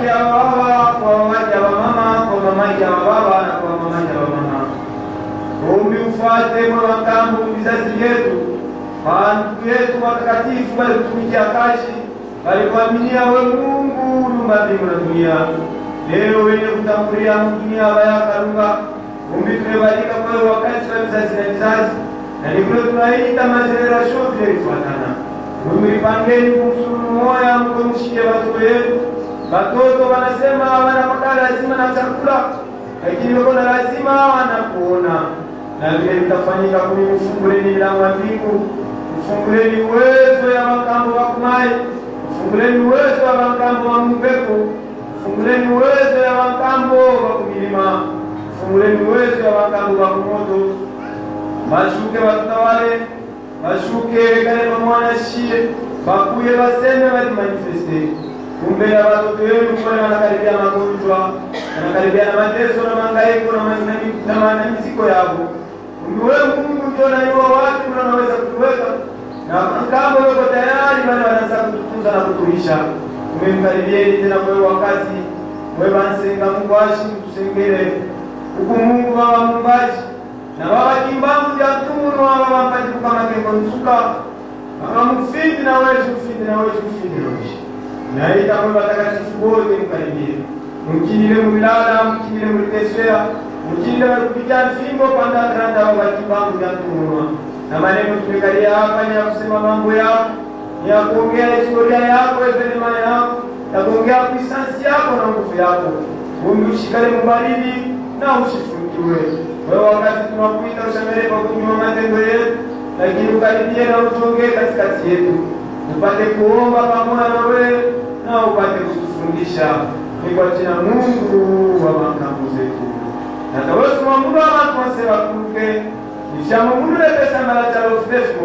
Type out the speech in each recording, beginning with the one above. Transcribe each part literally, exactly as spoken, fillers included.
Ya baba, kwa mama, ya mama, kwa mama, ya baba, na kwa mama, ya mama. Umbi ufate mwa makambo vizazi vyetu, bantu yetu watakatifu bali kutumikia kashi, bali kuaminia we Mungu, lumba mbingu na dunia. Leo wenye kutambulia mu dunia baya kalunga, umbi tumebalika kwa wakati wa vizazi na vizazi, na ni kule tunaita mageneration vile ifuatana. Umbi lipangeni kumsuru moya mko mshike batoto yetu, batoto wanasema wana makala lazima na chakula, lakini wako na lazima wana kuona. Na vile vitafanyika kuni, mfunguleni milango ya mbingu, mfunguleni uwezo ya makambo wa kumai, mfunguleni uwezo ya makambo wa mpepo, mfunguleni uwezo ya makambo wa kumilima, mfunguleni uwezo ya makambo wa kumoto. Mashuke watutawale, mashuke kale pamwana shie, bakuye baseme bali manifeste. Kumbe ya batoto yenu kwa wanakaribia magonjwa, wanakaribia na mateso na mangaiko na ma-, na mi-, na ma-, na miziko yabo. Kumbe we Mungu ndio unajua wapi unaweza kutuweka. Na kama wewe uko tayari, bali wanaanza kututunza na kutulisha. Umemkaribia tena kwa wakati, wewe bansenga Mungu ashi tusengele. Huku Mungu Baba Mumbaji, na baba Kimbangu ya Tunu, baba mpati kama kengo nsuka, baba mufindi na weji, mufindi na weji, mufindi na weji. Na ita mwe batakatifu bote mkaribie. Mukimile mulala, mukimile muliteswela, mukimile bali kupitia mfimbo kwa ndatranda baba Kimbangu ya Tunu. Na maneno tumekalia hapa ni ya kusema mambo yako, ni ya kuongea historia yako, evenema yako, ya kuongea puissance yako na nguvu yako. Umbi ushikale mubaridi na ushifunikiwe. Wewe wakati tunakuita ushamele kwa kunyuma matendo yetu, lakini ukaribie na utuongee katikati yetu. Tupate kuomba pamoja na wewe na upate kutufundisha. Ni kwa jina Mungu wa makambo zetu. Na tawesu wa Mungu wa makonse wa kuke, Ishamu mulu ne pesa mbala cha lofu defu.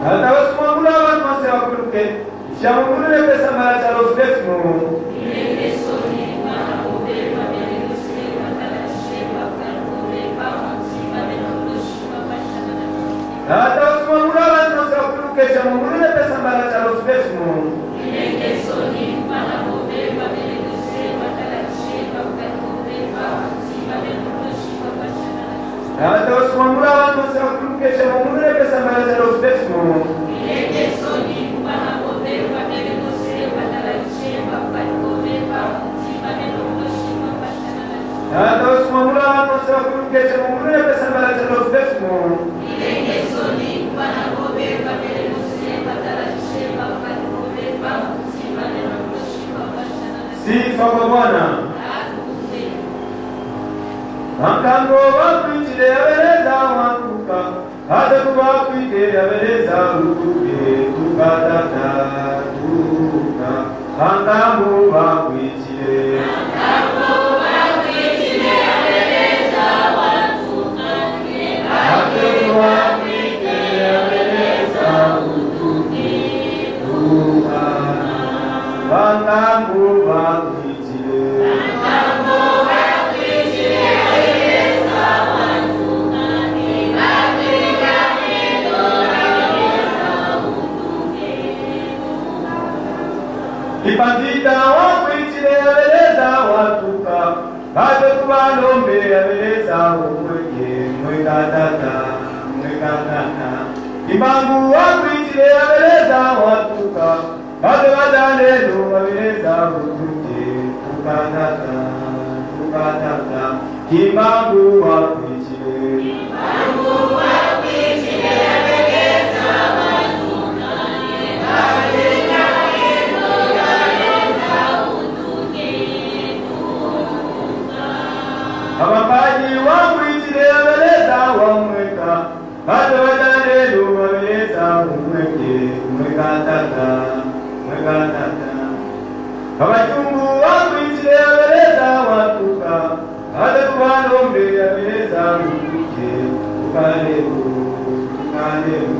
Hata wasuma mulu abantu wase wakuluke. Ishamu mulu ne pesa mbala cha lofu defu. Hata wasuma mulu abantu wase wakuluke. Ishamu mulu ne pesa mbala cha lofu defu. Hata wasuma mulu abantu wase wakuluke. Ishamu mulu ne pesa mbala cha lofu defu. Hata wasuma mulu abantu wase wakuluke. Ishamu mulu ne pesa mbala cha lofu defu. Sifa kwa Bwana. Makambo bakwitile yabeleza wanguka, hata kubakwite yabeleza utuke, tukatata, tuka. Makambo bakwitile. Hata kubakwite yabeleza utuke, tuka. Makambo bakwitile. Ipavita wakwitile yabeleza watuka, bado kubalombe yabeleza umweke, mweka tata, mweka tata. Imbangu wakwitile yabeleza watuka, babe badalelo babeleza utuke, tukatata, tukatata. Kimbangu wakwitile. Abambaji wakwitile abeleza wamweka. Bado badalelo babeleza umweke, mweka tata, mweka tata. Abajumbu wakwitile abeleza watuka, bado kubalombe abeleza utuke, tukalelo, tukalelo.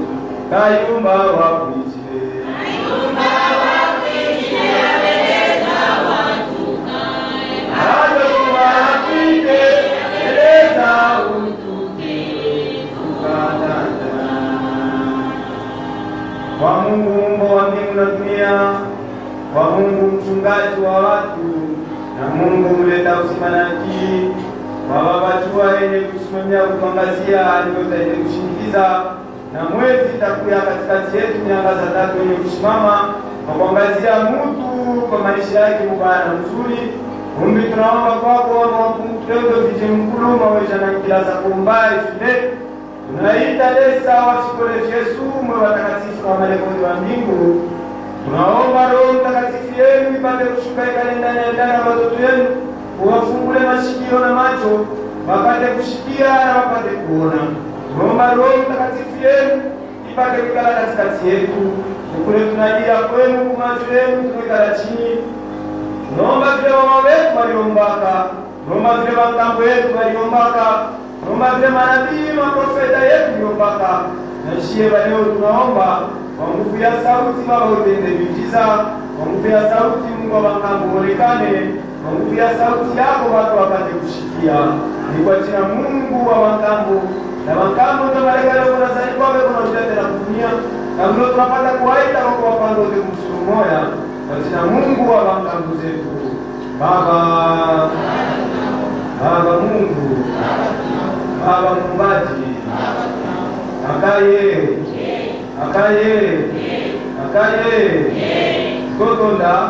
Kayumba wakwitile. Bado kubakwite abeleza utuke. Kwa Mungu muumba wa mbingu na dunia, kwa Mungu mchungaji wa watu, na Mungu mleta uzima na akili, kwa Baba jua yenye kusimamia kutuangazia, nyota yenye kushindikiza, na mwezi itakuya katikati yetu, miangaza tatu yenye kusimama kwa kuangazia mtu kwa maisha yake mubaya na mzuri. Umbi tunaomba kwako, wama wapungu twendo vije mkulu maweja na nkila za kumbai file. Tunaita lesa wa fikole Yesu, mwe watakatifu wa malekoni wa mbingu. Tunaomba Roho Mtakatifu yenu ipate kushuka ikale ndani ya ndani ya watoto yenu, uwafungule mashikio na macho, wapate kushikia na wapate kuona. Tunaomba Roho Mtakatifu yenu ipate kuikala katikati yetu. Ukule tunalia kwenu, kumacho yenu tunaikala chini. Tunaomba vile wama wetu waliombaka, tunaomba vile wangambo yetu waliombaka, tunaomba vile manabii, maprofeta yetu waliombaka. Na shiye ba leo tunaomba, kwa nguvu ya sauti Baba utende miujiza, kwa nguvu ya sauti Mungu wa wangambo uonekane, kwa nguvu ya sauti yako watu wapate kushikia. Ni kwa jina Mungu wa wangambo, na wangambo ndio malaika leo kuna zani kwa wewe kuna ujate na kutumia, na mlo tunapata kuwaita kwa kuwapanga wote kumshukuru moya, kwa jina Mungu wa wangambo zetu. Baba, Baba Mungu, Baba Muumbaji, akaye, akaye, akaye, kotonda.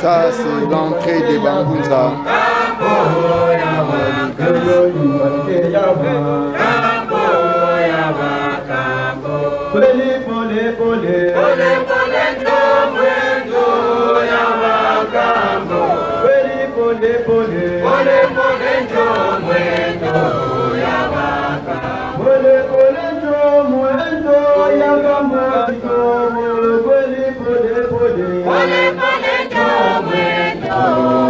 Ça, c'est l'entrée des Bangunza. Pole, pole, pole. Pole, pole, ndio mwendo ya makambo. Pole, pole, pole. Pole, pole, ndio mwendo ya makambo. Pole, pole, ndio mwendo ya makambo. Pole, pole, pole. Pole, pole, ndio mwendo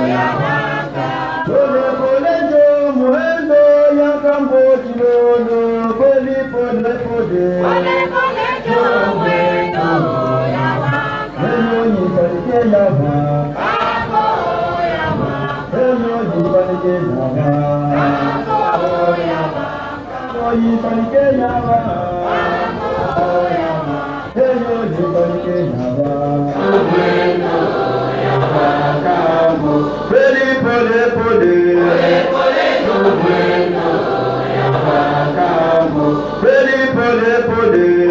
ya makambo. Pole, pole, ndio mwendo ya makambo. Pole, pole, pole. Pole, pole, ndio mwendo ya makambo. Eyo yifanike yaba. Eyo yifanike yaba. Eyo yifanike yaba. Eyo yifanike yaba. Pole, pole, pole. Pole, pole, pole. Pole, pole, pole.